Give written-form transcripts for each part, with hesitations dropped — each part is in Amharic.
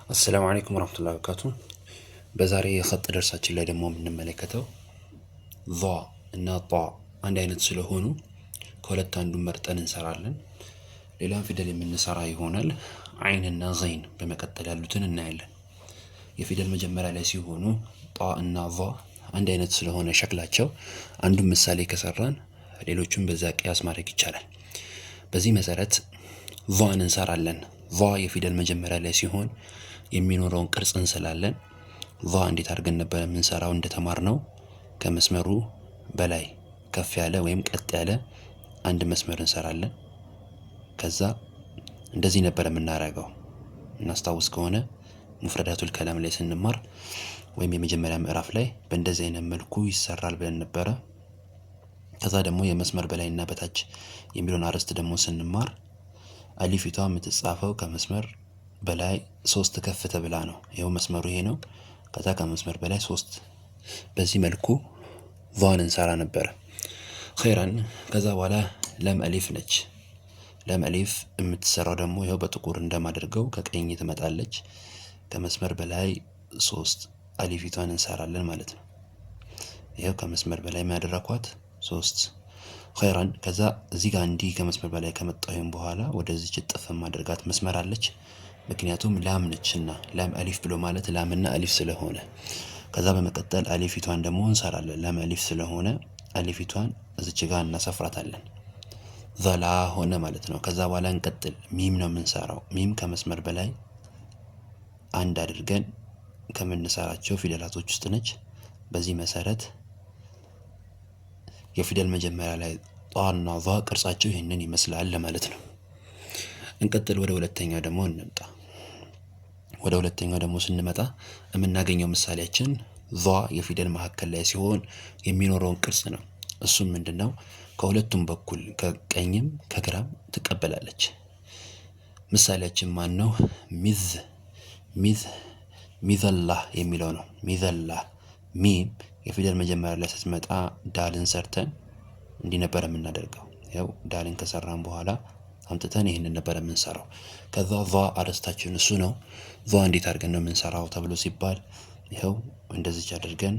السلام عليكم ورحمة الله وبركاته። በዛሬ የኸጥ ደርሳችን ላይ ደግሞ የምንመለከተው ዟ እና ጧ አንድ አይነት ስለሆኑ ከሁለት አንዱን መርጠን እንሰራለን። ሌላም ፊደል የምንሰራ ይሆናል። አይንና ዘይን በመቀጠል ያሉትን እናያለን። የፊደል መጀመሪያ ላይ ሲሆኑ ጧ እና ዟ አንድ አይነት ስለሆነ ሸክላቸው አንዱን ምሳሌ ከሰራን ሌሎቹን በዛ ቅያስ ማድረግ ይቻላል። በዚህ መሰረት ዟን እንሰራለን። ዟ የፊደል መጀመሪያ ላይ ሲሆን የሚኖረውን ቅርጽ እንስላለን። ዟ እንዴት አድርገን ነበር የምንሰራው? እንደተማርነው ከመስመሩ በላይ ከፍ ያለ ወይም ቀጥ ያለ አንድ መስመር እንሰራለን። ከዛ እንደዚህ ነበር የምናደርገው። እናስታውስ ከሆነ ሙፍረዳቱል ከላም ላይ ስንማር ወይም የመጀመሪያ ምዕራፍ ላይ በእንደዚህ አይነት መልኩ ይሰራል ብለን ነበረ። ከዛ ደግሞ የመስመር በላይና በታች የሚለውን አርዕስት ደግሞ ስንማር አሊፊቷ የምትጻፈው ከመስመር በላይ ሶስት ከፍ ተብላ ነው። ይኸው መስመሩ ይሄ ነው። ከዛ ከመስመር በላይ ሶስት፣ በዚህ መልኩ ዟን እንሰራ ነበረ። ኸይረን። ከዛ በኋላ ለም አሊፍ ነች። ለም አሊፍ የምትሰራው ደግሞ ይኸው በጥቁር እንደማደርገው ከቀኝ ትመጣለች። ከመስመር በላይ ሶስት አሊፊቷን እንሰራለን ማለት ነው። ይኸው ከመስመር በላይ የሚያደረኳት ሶስት። ኸይረን። ከዛ እዚህ ጋር እንዲህ ከመስመር በላይ ከመጣሁኝ በኋላ ወደዚች እጥፍ ማደርጋት መስመር አለች። ምክንያቱም ላም ነችና ላም አሊፍ ብሎ ማለት ላምና አሊፍ ስለሆነ። ከዛ በመቀጠል አሊፊቷን ደግሞ እንሰራለን። ላም አሊፍ ስለሆነ አሊፊቷን እዚች ጋር እናሰፍራታለን። ዘላ ሆነ ማለት ነው። ከዛ በኋላ እንቀጥል። ሚም ነው የምንሰራው። ሚም ከመስመር በላይ አንድ አድርገን ከምንሰራቸው ፊደላቶች ውስጥ ነች። በዚህ መሰረት የፊደል መጀመሪያ ላይ ጧና ዟ ቅርጻቸው ይህንን ይመስላል ለማለት ነው። እንቀጥል። ወደ ሁለተኛው ደግሞ እንምጣ። ወደ ሁለተኛው ደግሞ ስንመጣ የምናገኘው ምሳሌያችን ዟ የፊደል መካከል ላይ ሲሆን የሚኖረውን ቅርጽ ነው። እሱም ምንድን ነው? ከሁለቱም በኩል ከቀኝም ከግራም ትቀበላለች። ምሳሌያችን ማን ነው? ሚዝ ሚዝ ሚዘላህ የሚለው ነው። ሚዘላህ ሚም የፊደል መጀመሪያ ላይ ስትመጣ ዳልን ሰርተን እንዲህ ነበር የምናደርገው። ያው ዳልን ከሰራን በኋላ አምጥተን ይህንን ነበር የምንሰራው። ከዛ ዟ አርዕስታችን እሱ ነው። ዟ እንዴት አድርገን ነው የምንሰራው ተብሎ ሲባል ይኸው እንደዚች አድርገን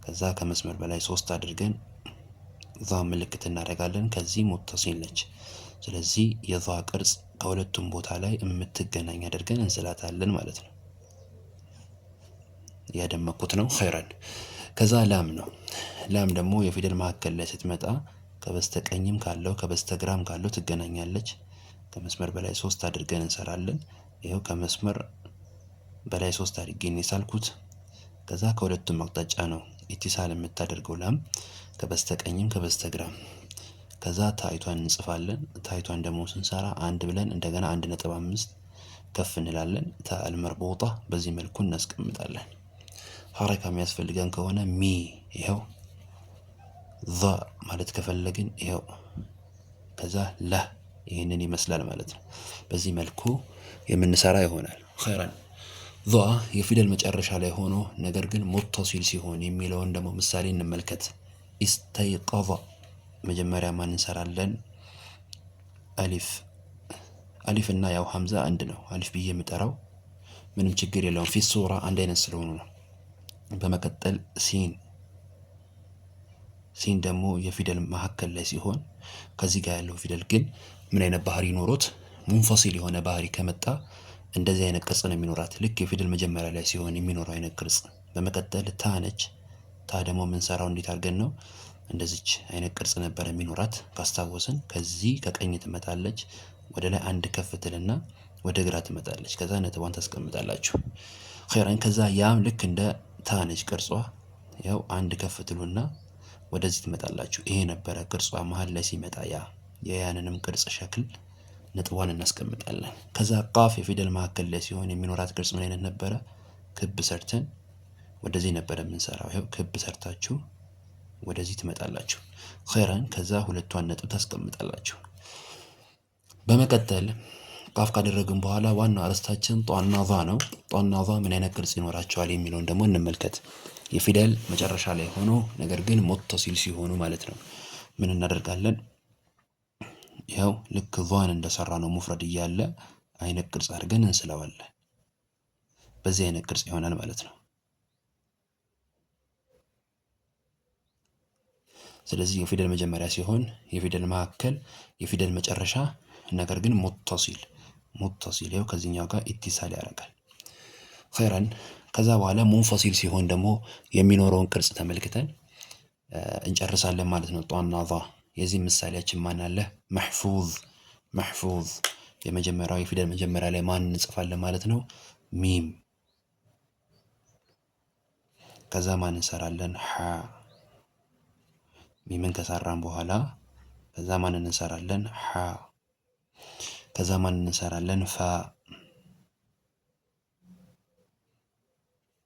ከዛ ከመስመር በላይ ሶስት አድርገን ዟ ምልክት እናደርጋለን። ከዚህ ሙተሲል ነች። ስለዚህ የዟ ቅርጽ ከሁለቱም ቦታ ላይ የምትገናኝ አድርገን እንስላታለን ማለት ነው። ያደመኩት ነው። ኸይረን። ከዛ ላም ነው። ላም ደግሞ የፊደል መካከል ላይ ስትመጣ ከበስተቀኝም ካለው ከበስተግራም ካለው ትገናኛለች። ከመስመር በላይ ሶስት አድርገን እንሰራለን። ይኸው ከመስመር በላይ ሶስት አድርጌ ነው የሳልኩት። ከዛ ከሁለቱም አቅጣጫ ነው ኢቲሳል የምታደርገው ላም ከበስተቀኝም ከበስተግራም። ከዛ ታይቷን እንጽፋለን። ታይቷን ደግሞ ስንሰራ አንድ ብለን እንደገና 1.5 ከፍ እንላለን። ታአል መርቦጣ በዚህ መልኩ እናስቀምጣለን። ሐረካ የሚያስፈልገን ከሆነ ሚ ይኸው ዛ ማለት ከፈለግን ይኸው ከዛ ላ ይህንን ይመስላል ማለት ነው። በዚህ መልኩ የምንሰራ ይሆናል። ኸይረን። ዟ የፊደል መጨረሻ ላይ ሆኖ ነገር ግን ሙተሲል ሲሆን የሚለውን ደግሞ ምሳሌ እንመልከት። ኢስተይቀዘ መጀመሪያ ማን እንሰራለን? አሊፍ። አሊፍ እና ያው ሐምዛ አንድ ነው። አሊፍ ብዬ የምጠራው ምንም ችግር የለውም። ፊት ሱራ አንድ አይነት ስለሆኑ ነው። በመቀጠል ሲን። ሲን ደግሞ የፊደል መካከል ላይ ሲሆን ከዚህ ጋር ያለው ፊደል ግን ምን አይነት ባህሪ ኖሮት ሙንፈሲል የሆነ ባህሪ ከመጣ እንደዚህ አይነት ቅርጽ ነው የሚኖራት። ልክ የፊደል መጀመሪያ ላይ ሲሆን የሚኖረው አይነት ቅርጽ። በመቀጠል ታ ነች። ታ ደግሞ የምንሰራው እንዴት አድርገን ነው? እንደዚች አይነት ቅርጽ ነበር የሚኖራት ካስታወስን። ከዚህ ከቀኝ ትመጣለች፣ ወደ ላይ አንድ ከፍ ትልና ወደ ግራ ትመጣለች። ከዛ ነጥቧን ታስቀምጣላችሁ። ኸይረን። ከዛ ያም ልክ እንደ ታ ነች ቅርጿ። ያው አንድ ከፍ ትሉና ወደዚህ ትመጣላችሁ። ይሄ ነበረ ቅርጿ መሀል ላይ ሲመጣ ያ የያንንም ቅርጽ ሸክል ነጥቧን እናስቀምጣለን። ከዛ ቃፍ የፊደል መካከል ላይ ሲሆን የሚኖራት ቅርጽ ምን አይነት ነበረ? ክብ ሰርተን ወደዚህ ነበረ የምንሰራው። ይኸው ክብ ሰርታችሁ ወደዚህ ትመጣላችሁ። ኸይረን። ከዛ ሁለቷን ነጥብ ታስቀምጣላችሁ። በመቀጠል ቃፍ ካደረግን በኋላ ዋናው አርዕስታችን ጧና ዟ ነው። ጧና ዟ ምን አይነት ቅርጽ ይኖራቸዋል የሚለውን ደግሞ እንመልከት። የፊደል መጨረሻ ላይ ሆኖ ነገር ግን ሙተሲል ሲሆኑ ማለት ነው። ምን እናደርጋለን? ይኸው ልክ ዟን እንደሰራ ነው ሙፍረድ እያለ አይነት ቅርጽ አድርገን እንስለዋለን። በዚህ አይነት ቅርጽ ይሆናል ማለት ነው። ስለዚህ የፊደል መጀመሪያ ሲሆን የፊደል መካከል፣ የፊደል መጨረሻ፣ ነገር ግን ሙተሲል ሙተሲል ይኸው ከዚህኛው ጋር اتصال ያደርጋል። خيرا ከዛ በኋላ منفصل ሲሆን ደግሞ የሚኖረውን ቅርጽ ተመልክተን እንጨርሳለን ማለት ነው። ጧና ዟ የዚህ ምሳሌያችን ማን አለ? محفوظ محفوظ። የመጀመሪያው የፊደል መጀመሪያ ላይ ማን እንጽፋለን ማለት ነው? ሚም። ከዛ ማን እንሰራለን? ሐ። ሚምን ከሰራን በኋላ ከዛ ማን እንሰራለን? ሐ። ከዛ ማን እንሰራለን? ፋ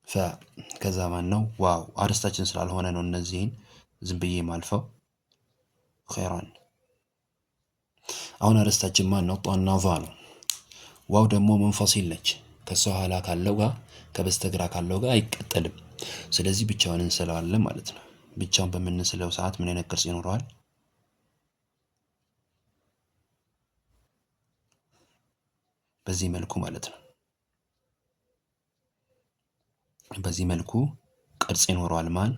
ፈ። ከዛ ማን ነው? ዋው። አርስታችን ስላልሆነ ነው እነዚህን ዝም ብዬ ማልፈው። خيرا አሁን አርስታችን ማን ነው? ጧና ዟ ነው። ዋው ደግሞ منفصل ነች። ከሷ ኋላ ካለው ጋር ከበስተግራ ካለው ጋር አይቀጠልም። ስለዚህ ብቻውን እንስለዋለን ማለት ነው። ብቻውን በምንስለው ሰዓት ምን አይነት ቅርጽ ይኖረዋል? በዚህ መልኩ ማለት ነው። በዚህ መልኩ ቅርጽ ይኖረዋል ማን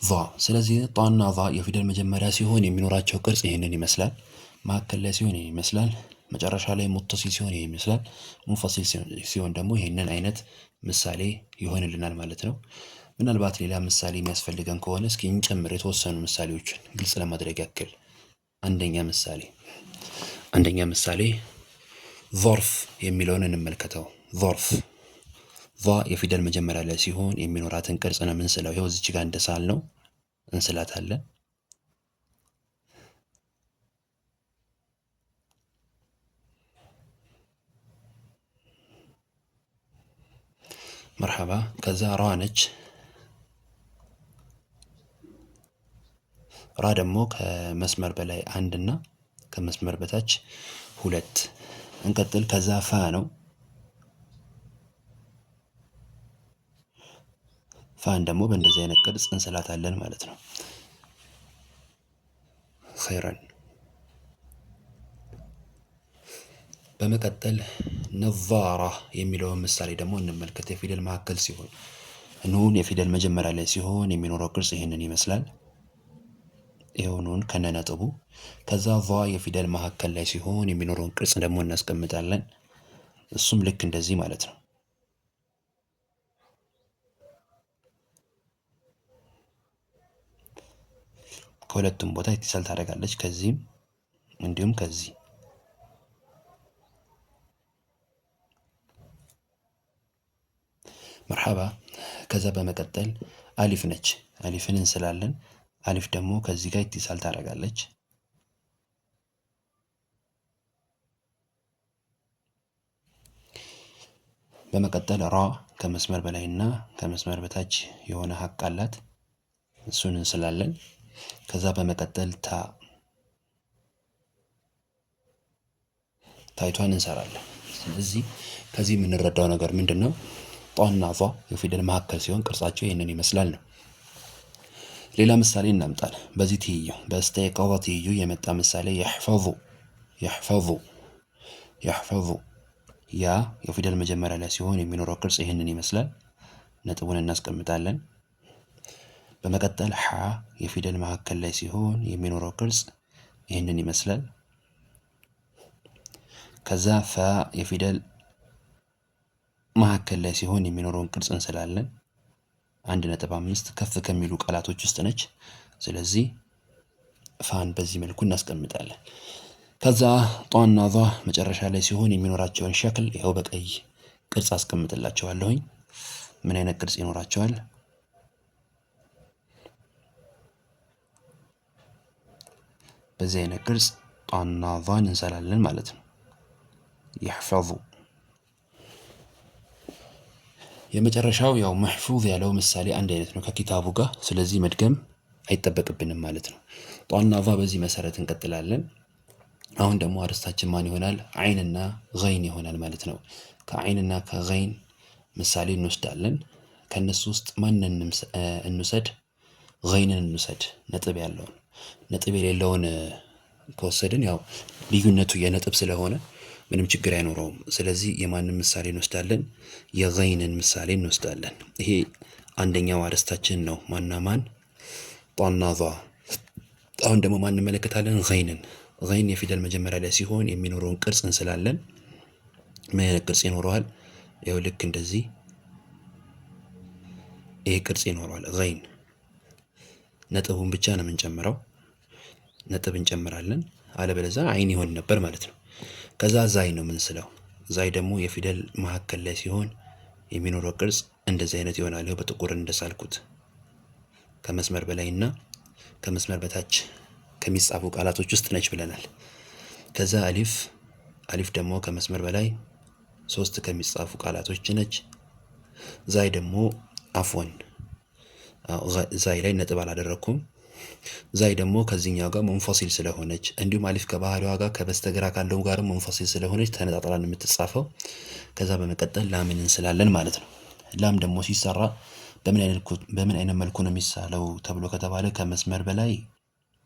ዟ። ስለዚህ ጧና ዟ የፊደል መጀመሪያ ሲሆን የሚኖራቸው ቅርጽ ይህንን ይመስላል። መካከል ላይ ሲሆን ይህን ይመስላል። መጨረሻ ላይ ሙተሲል ሲሆን ይህን ይመስላል። ሙንፈሲል ሲሆን ደግሞ ይህንን አይነት ምሳሌ ይሆንልናል ማለት ነው። ምናልባት ሌላ ምሳሌ የሚያስፈልገን ከሆነ እስኪ እንጨምር የተወሰኑ ምሳሌዎችን ግልጽ ለማድረግ ያክል። አንደኛ ምሳሌ አንደኛ ምሳሌ ዞርፍ የሚለውን እንመልከተው። ዞርፍ ዟ የፊደል መጀመሪያ ላይ ሲሆን የሚኖራትን ቅርጽ ነው የምንስለው። ይኸው እዚች ጋር እንደሳል ነው እንስላታለን። መርሐባ። ከዛ ራ ነች። ራ ደግሞ ከመስመር በላይ አንድ እና ከመስመር በታች ሁለት። እንቀጥል። ከዛ ፋ ነው። ፋን ደግሞ በእንደዚህ አይነት ቅርጽ እንስላታለን ማለት ነው። ኸይረን። በመቀጠል ነዛራ የሚለውን ምሳሌ ደግሞ እንመልከት። የፊደል መካከል ሲሆን ኑን የፊደል መጀመሪያ ላይ ሲሆን የሚኖረው ቅርጽ ይህንን ይመስላል። ይኸው ኑን ከነነጥቡ። ከዛ ዟ የፊደል መካከል ላይ ሲሆን የሚኖረውን ቅርጽ ደግሞ እናስቀምጣለን። እሱም ልክ እንደዚህ ማለት ነው። ከሁለቱም ቦታ اتصال ታደርጋለች። ከዚህም እንዲሁም ከዚህ። مرحبا። ከዛ በመቀጠል አሊፍ ነች። አሊፍን እንስላለን። አሊፍ ደግሞ ከዚህ ጋር اتصال ታደርጋለች። በመቀጠል ራ ከመስመር በላይና ከመስመር በታች የሆነ ሀቅ አላት። እሱን እንስላለን። ከዛ በመቀጠል ታ ታይቷን እንሰራለን። ስለዚህ ከዚህ የምንረዳው ነገር ምንድን ነው? ጧና ዟ የፊደል መካከል ሲሆን ቅርጻቸው ይህንን ይመስላል ነው። ሌላ ምሳሌ እናምጣል። በዚህ ትይዩ በስተይቀظ ትይዩ የመጣ ምሳሌ የሕፈዙ የሕፈዙ የሕፈዙ ያ የፊደል መጀመሪያ ላይ ሲሆን የሚኖረው ቅርጽ ይህንን ይመስላል። ነጥቡን እናስቀምጣለን። በመቀጠል ሐ የፊደል መካከል ላይ ሲሆን የሚኖረው ቅርጽ ይህንን ይመስላል። ከዛ ፈ የፊደል መካከል ላይ ሲሆን የሚኖረውን ቅርጽ እንስላለን። 1.5 ከፍ ከሚሉ ቃላቶች ውስጥ ነች። ስለዚህ ፋን በዚህ መልኩ እናስቀምጣለን። ከዛ ጧና ዟ መጨረሻ ላይ ሲሆን የሚኖራቸውን ሸክል ይኸው በቀይ ቅርጽ አስቀምጥላቸዋለሁኝ። ምን አይነት ቅርጽ ይኖራቸዋል? በዚህ አይነት ቅርጽ ጧና ዟን እንሰላለን ማለት ነው። የሕፈዙ የመጨረሻው ያው መሕፉዝ ያለው ምሳሌ አንድ አይነት ነው ከኪታቡ ጋር። ስለዚህ መድገም አይጠበቅብንም ማለት ነው። ጧና ዟ በዚህ መሰረት እንቀጥላለን። አሁን ደግሞ አርስታችን ማን ይሆናል? ዓይንና ገይን ይሆናል ማለት ነው። ከዓይንና ከገይን ምሳሌ እንወስዳለን። ከእነሱ ውስጥ ማንን እንውሰድ? ገይንን እንውሰድ፣ ነጥብ ያለውን። ነጥብ የሌለውን ከወሰድን ያው ልዩነቱ የነጥብ ስለሆነ ምንም ችግር አይኖረውም። ስለዚህ የማንን ምሳሌ እንወስዳለን? የገይንን ምሳሌ እንወስዳለን። ይሄ አንደኛው አርዕስታችን ነው። ማና ማን? ጧና ዟ። አሁን ደግሞ ማን እንመለከታለን? ገይንን። ገይን የፊደል መጀመሪያ ላይ ሲሆን የሚኖረውን ቅርጽ እንስላለን። ምን አይነት ቅርጽ ይኖረዋል? ያው ልክ እንደዚህ ይሄ ቅርጽ ይኖረዋል። ገይን ነጥቡን ብቻ ነው የምንጨምረው። ነጥብ እንጨምራለን። አለበለዛ አይን ይሆን ነበር ማለት ነው። ከዛ ዛይ ነው የምንስለው። ዛይ ደግሞ የፊደል መካከል ላይ ሲሆን የሚኖረው ቅርጽ እንደዚህ አይነት ይሆናል። ይኸው በጥቁር እንደሳልኩት ከመስመር በላይና ከመስመር በታች ከሚጻፉ ቃላቶች ውስጥ ነች ብለናል። ከዛ አሊፍ፣ አሊፍ ደግሞ ከመስመር በላይ ሶስት ከሚጻፉ ቃላቶች ነች። ዛይ ደግሞ አፍወን ዛይ ላይ ነጥብ አላደረኩም። ዛይ ደግሞ ከዚህኛው ጋር منفصل ስለሆነች እንዲሁም አሊፍ ከባህሪዋ ጋር ከበስተግራ ካለው ጋር منفصل ስለሆነች ተነጣጥላ የምትጻፈው። ከዛ በመቀጠል ላምን እንስላለን ማለት ነው። ላም ደግሞ ሲሰራ በምን አይነት መልኩ ነው የሚሳለው ተብሎ ከተባለ ከመስመር በላይ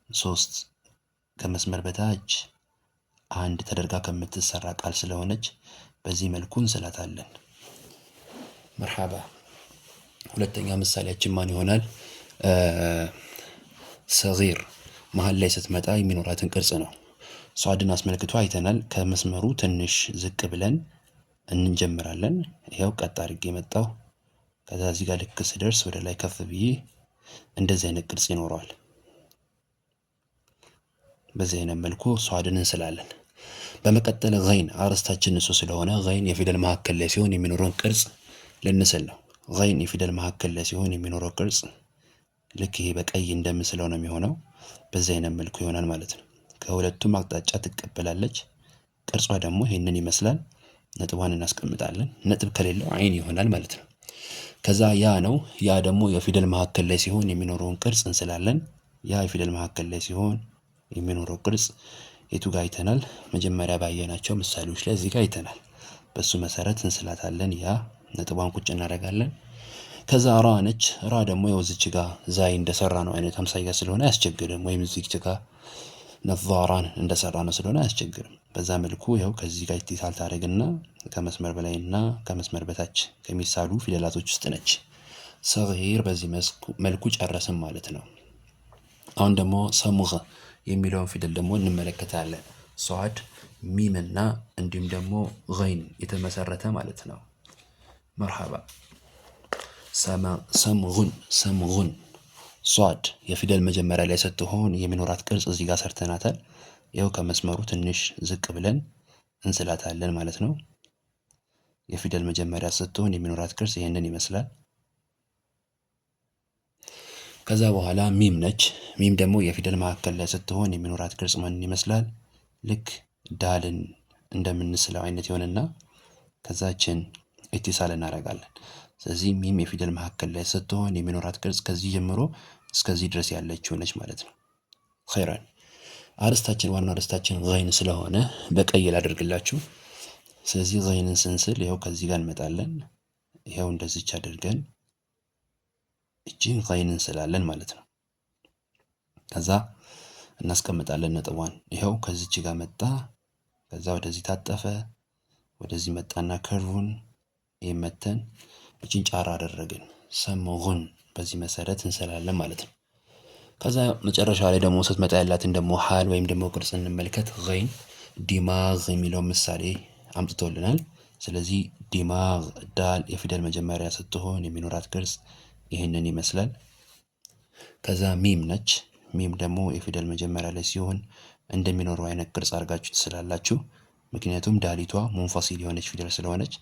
ሶስት ከመስመር በታች አንድ ተደርጋ ከምትሰራ ቃል ስለሆነች በዚህ መልኩ እንስላታለን። መርሓባ። ሁለተኛ ምሳሌያችን ማን ይሆናል? ሰጊር መሀል ላይ ስትመጣ የሚኖራትን ቅርጽ ነው። ሷድን አስመልክቶ አይተናል። ከመስመሩ ትንሽ ዝቅ ብለን እንጀምራለን። ይኸው ቀጥ አድርጌ የመጣው ከዛ እዚህ ጋር ልክ ስደርስ ወደ ላይ ከፍ ብዬ እንደዚህ አይነት ቅርጽ ይኖረዋል። በዚህ አይነት መልኩ ሷድን እንስላለን። በመቀጠል ገይን አርዕስታችን እሱ ስለሆነ ገይን የፊደል መካከል ላይ ሲሆን የሚኖረውን ቅርጽ ልንስል ነው። ገይን የፊደል መካከል ላይ ሲሆን የሚኖረው ቅርጽ ልክ ይሄ በቀይ እንደምስለው ነው የሚሆነው። በዚህ አይነት መልኩ ይሆናል ማለት ነው። ከሁለቱም አቅጣጫ ትቀበላለች። ቅርጿ ደግሞ ይህንን ይመስላል። ነጥቧን እናስቀምጣለን። ነጥብ ከሌለው አይን ይሆናል ማለት ነው። ከዛ ያ ነው። ያ ደግሞ የፊደል መካከል ላይ ሲሆን የሚኖረውን ቅርጽ እንስላለን። ያ የፊደል መካከል ላይ ሲሆን የሚኖረው ቅርጽ የቱ ጋር አይተናል? መጀመሪያ ባየናቸው ምሳሌዎች ላይ እዚህ ጋር አይተናል። በሱ መሰረት እንስላታለን። ያ ነጥቧን ቁጭ እናደርጋለን። ከዛ ራ ነች። ራ ደግሞ ያው እዚች ጋ ዛይ እንደሰራ ነው አይነት አምሳያ ስለሆነ አያስቸግርም። ወይም እዚች ጋ ነዛራን እንደሰራ ነው ስለሆነ አያስቸግርም። በዛ መልኩ ያው ከዚህ ጋር اتصال ታደርግና ከመስመር በላይና ከመስመር በታች ከሚሳሉ ፊደላቶች ውስጥ ነች። صغير በዚህ መልኩ ጨረስን ማለት ነው። አሁን ደግሞ صمغ የሚለውን ፊደል ደግሞ እንመለከታለን። ሷድ ሚምና እንዲሁም ደግሞ ገይን የተመሰረተ ማለት ነው። መርሐባ። ሰምጉን ሰምጉን ሷድ የፊደል መጀመሪያ ላይ ስትሆን የሚኖራት ቅርጽ እዚህ ጋር ሰርተናታል። ይኸው ከመስመሩ ትንሽ ዝቅ ብለን እንስላታለን ማለት ነው። የፊደል መጀመሪያ ስትሆን የሚኖራት ቅርጽ ይህንን ይመስላል። ከዛ በኋላ ሚም ነች። ሚም ደግሞ የፊደል መካከል ላይ ስትሆን የሚኖራት ቅርጽ ምን ይመስላል? ልክ ዳልን እንደምንስለው አይነት ይሆንና ከዛችን اتصال እናደርጋለን። ስለዚህ ሚም የፊደል መካከል ላይ ስትሆን የሚኖራት ቅርጽ ከዚህ ጀምሮ እስከዚህ ድረስ ያለችው ነች ማለት ነው። خيرا አርስታችን ዋናው አርስታችን ገይን ስለሆነ በቀይ ላደርግላችሁ። ስለዚህ ገይንን ስንስል ይኸው ከዚህ ጋር እንመጣለን። ይኸው እንደዚች አድርገን እጅን ገይን እንስላለን ማለት ነው። ከዛ እናስቀምጣለን ነጥቧን። ይኸው ከዚች ጋር መጣ፣ ከዛ ወደዚህ ታጠፈ፣ ወደዚህ መጣና curve ኡን ይመተን እችን ጫራ አደረግን። ሰምጉን በዚህ መሰረት እንስላለን ማለት ነው። ከዛ መጨረሻ ላይ ደግሞ ስትመጣ ያላትን ደግሞ ሀል ወይም ደግሞ ቅርጽ እንመልከት። ገይን دماغ የሚለው ምሳሌ አምጥቶልናል። ስለዚህ دماغ ዳል የፊደል መጀመሪያ ስትሆን የሚኖራት ቅርጽ ይህንን ይመስላል። ከዛ ሚም ነች። ሚም ደግሞ የፊደል መጀመሪያ ላይ ሲሆን እንደሚኖረው አይነት ቅርጽ አድርጋችሁ ትስላላችሁ። ምክንያቱም ዳሊቷ منفصل የሆነች ፊደል ስለሆነች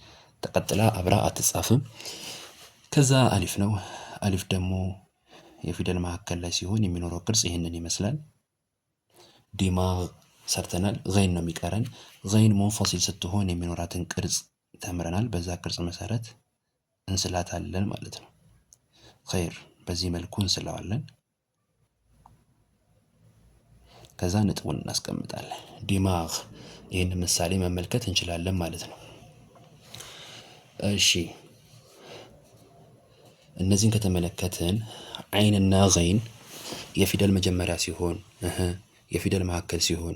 ተቀጥላ አብራ አትጻፍም። ከዛ አሊፍ ነው። አሊፍ ደግሞ የፊደል መካከል ላይ ሲሆን የሚኖረው ቅርጽ ይህንን ይመስላል። دماغ ሰርተናል። ገይን ነው የሚቀረን። ገይን منفصل ስትሆን የሚኖራትን ቅርጽ ተምረናል። በዛ ቅርጽ መሰረት እንስላታለን ማለት ነው። خير በዚህ መልኩ እንስለዋለን። ከዛ ነጥቡን እናስቀምጣለን። دماغ ይህን ምሳሌ መመልከት እንችላለን ማለት ነው። እሺ እነዚህን ከተመለከትን አይንና ገይን የፊደል መጀመሪያ ሲሆን የፊደል መካከል ሲሆን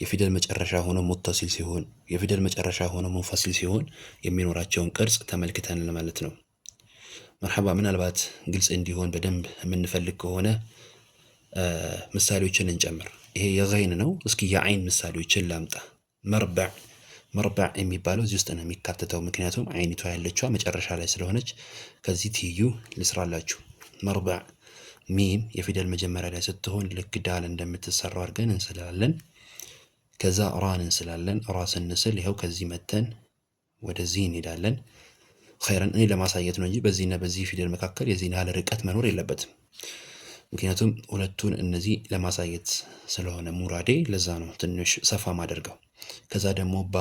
የፊደል መጨረሻ ሆኖ متصل ሲሆን፣ የፊደል መጨረሻ ሆኖ منفصل ሲሆን የሚኖራቸውን ቅርጽ ተመልክተናል ማለት ነው። مرحبا። ምናልባት ግልጽ እንዲሆን በደንብ የምንፈልግ ከሆነ ምሳሌዎችን እንጨምር። ይሄ የገይን ነው። እስኪ የአይን ምሳሌዎችን ላምጣ። مربع مربع የሚባለው እዚህ ውስጥ ነው የሚካተተው፣ ምክንያቱም አይኒቷ ያለችዋ መጨረሻ ላይ ስለሆነች ከዚህ ትይዩ ልስራላችሁ። مربع ሚም የፊደል መጀመሪያ ላይ ስትሆን ልክ ዳል እንደምትሰራው አድርገን እንስላለን። ከዛ ራን እንስላለን። ራ ስንስል ይኸው ከዚህ መተን ወደዚህ እንሄዳለን። خيرا እኔ ለማሳየት ነው እንጂ በዚህና በዚህ ፊደል መካከል የዚህን ያህል ርቀት መኖር የለበትም። ምክንያቱም ሁለቱን እነዚህ ለማሳየት ስለሆነ ሙራዴ፣ ለዛ ነው ትንሽ ሰፋ ማደርገው። ከዛ ደግሞ ባ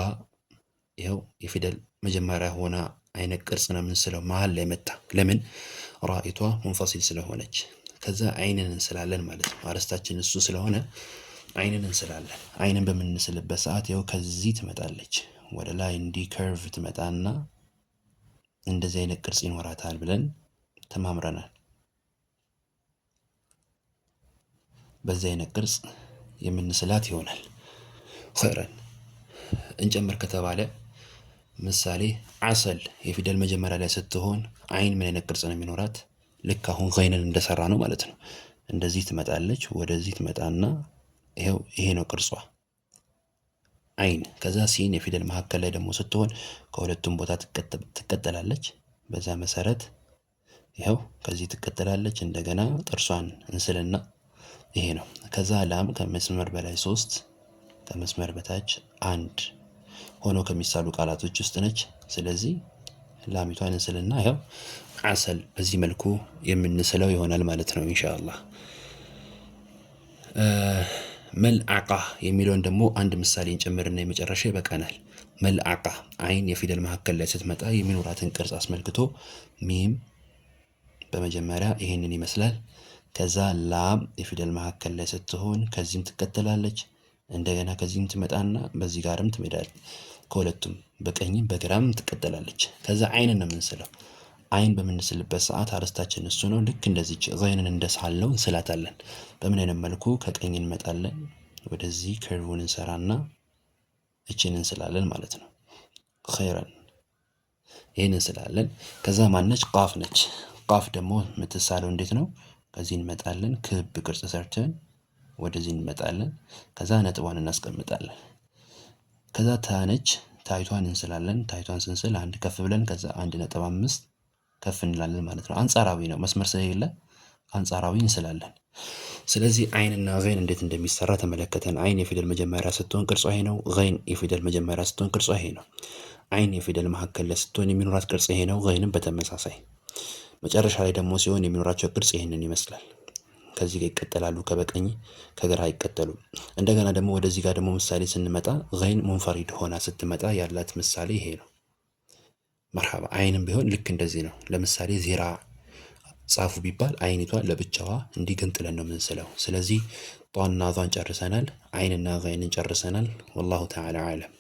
ይኸው የፊደል መጀመሪያ ሆና አይነት ቅርጽ ነው የምንስለው መሀል ላይ መታ። ለምን ራኢቷ منفصل ስለሆነች። ከዛ አይንን እንስላለን ማለት ነው። አርስታችን እሱ ስለሆነ አይንን እንስላለን። አይንን በምንስልበት ሰዓት ይኸው ከዚህ ትመጣለች ወደ ላይ እንዲህ curve ትመጣና እንደዚህ አይነት ቅርጽ ይኖራታል ብለን ተማምረናል። በዚህ አይነት ቅርጽ የምንስላት ይሆናል። خيرا እንጨምር ከተባለ ምሳሌ عسل የፊደል መጀመሪያ ላይ ስትሆን አይን ምን አይነት ቅርጽ ነው የሚኖራት? ልክ አሁን ገይንን እንደሰራ ነው ማለት ነው። እንደዚህ ትመጣለች፣ ወደዚህ ትመጣና ይኸው ይሄ ነው ቅርጿ አይን። ከዛ ሲን የፊደል መካከል ላይ ደግሞ ስትሆን ከሁለቱም ቦታ ትቀጠላለች። በዛ መሰረት ይኸው ከዚህ ትቀጠላለች። እንደገና ጥርሷን እንስልና ይሄ ነው። ከዛ ላም ከመስመር በላይ ሶስት ከመስመር በታች አንድ ሆኖ ከሚሳሉ ቃላቶች ውስጥ ነች። ስለዚህ ላሚቷን እንስልና ይኸው عسل በዚህ መልኩ የምንስለው ይሆናል ማለት ነው ኢንሻአላህ። ملعقة የሚለውን ደግሞ አንድ ምሳሌ እንጨምርና የመጨረሻ ይበቃናል። ملعقة አይን የፊደል መካከል ላይ ስትመጣ የሚኖራትን ቅርጽ አስመልክቶ ሚም በመጀመሪያ ይሄንን ይመስላል። ከዛ ላም የፊደል መካከል ላይ ስትሆን ከዚህም ትከተላለች። እንደገና ከዚህም ትመጣና በዚህ ጋርም ትሄዳለች። ከሁለቱም በቀኝም በግራም ትቀጠላለች። ከዛ አይንን ነው የምንስለው። አይን በምንስልበት ሰዓት አርስታችን እሱ ነው። ልክ እንደዚች ገይንን እንደሳለው እንስላታለን። በምን አይነት መልኩ ከቀኝ እንመጣለን፣ ወደዚህ curve ኡን እንሰራና እችን እንስላለን ማለት ነው። خيرا ይህን እንስላለን። ከዛ ማነች? ቃፍ ነች። ቃፍ ደግሞ የምትሳለው እንዴት ነው? ከዚህ እንመጣለን፣ ክብ ቅርጽ ሰርተን ወደዚህ እንመጣለን። ከዛ ነጥቧን እናስቀምጣለን። ከዛ ታነች ታይቷን እንስላለን። ታይቷን ስንስል አንድ ከፍ ብለን ከዛ 1.5 ከፍ እንላለን ማለት ነው። አንጻራዊ ነው፣ መስመር ስለሌለ አንጻራዊ እንስላለን። ስለዚህ አይንና ገይን እንዴት እንደሚሰራ ተመለከተን። አይን የፊደል መጀመሪያ ስትሆን ቅርጿ ይሄ ነው። ገይን የፊደል መጀመሪያ ስትሆን ቅርጿ ይሄ ነው። አይን የፊደል መካከል ላይ ስትሆን የሚኖራት ቅርጽ ይሄ ነው። ገይንም በተመሳሳይ መጨረሻ ላይ ደግሞ ሲሆን የሚኖራቸው ቅርጽ ይሄንን ይመስላል። ከዚህ ጋር ይቀጠላሉ፣ ከበቀኝ ከግራ አይቀጠሉም። እንደገና ደግሞ ወደዚህ ጋር ደግሞ ምሳሌ ስንመጣ ገይን منفرد ሆና ስትመጣ ያላት ምሳሌ ይሄ ነው። مرحبا አይንም ቢሆን ልክ እንደዚህ ነው። ለምሳሌ ذراع ጻፉ ቢባል አይኒቷን ለብቻዋ እንዲህ ገንጥለን ነው የምንስለው። ስለዚህ ጧና ዟን ጨርሰናል። አይንና ገይንን ጨርሰናል። والله تعالى أعلم።